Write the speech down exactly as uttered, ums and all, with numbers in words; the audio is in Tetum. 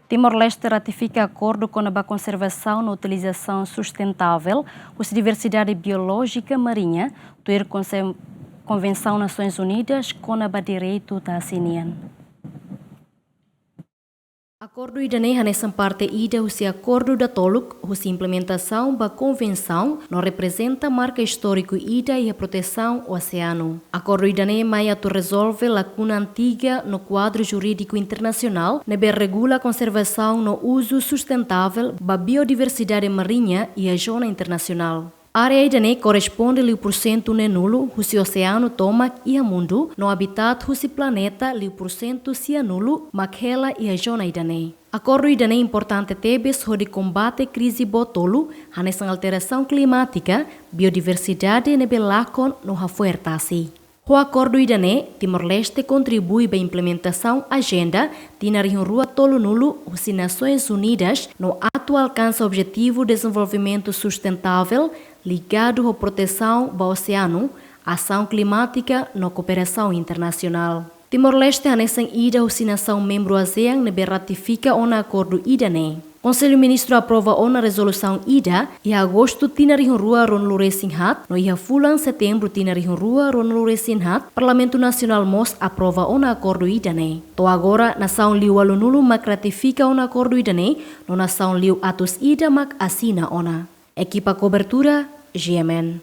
Timor-Leste ratifika akordu kona-ba konservasaun no utilizasaun sustentável husi diversidade biolójika mariña, tuir konse-, Konvensaun Nasoins Unidas kona-ba direitu tasi nian. Akordu ida-ne'e hanesan parte ida husi akordu datoluk husi implementasaun ba konvensaun no reprezenta marka istóriku ida iha protesaun oseanu. Akordu ida-ne'e mai atu rezolve lakuna antiga no kuadru jurídiku internasionál ne'ebé regula konservasaun no uzu sustentável ba biodiversidade mariña iha zona internasionál. Área ida-ne'e korresponde liu pursentu neenulu husi oseanu tomak iha mundu, no habitat husi planeta liu pursentu sianulu mak hela iha zona ida-ne'e. Akordu ida-ne'e importante tebes hodi kombate krize boot tolu, hanesan alterasaun klimátika, biodiversidade ne'ebé lakon no hafoer tasi. Ho akordu ida-ne'e, Timor-Leste kontribui ba implementasaun Ajenda tinan rihun rua tolunulu husi Nasoins Unidas no atu alkansa Objetivu Dezenvolvimentu Sustentável ligadu ho protesaun ba oseanu, asaun klimátika no kooperasaun internasionál. Timor-Leste hanesan ida husi nasaun membru ASEAN ne'ebé ratifika ona akordu ida-ne'e. Konsellu Ministru aprova ona rezolusaun ida iha agostu tinan rihun rua ruanulu resin haat, no iha fulan setembru tinan rihun rua ruanulu resin haat, Parlamentu Nasionál mós aprova ona akordu ida-ne'e. To'o agora, nasaun liu ualunulu mak ratifika ona akordu ida-ne'e, no nasaun liu atus ida mak asina ona. Ekipa kobertura, G M N.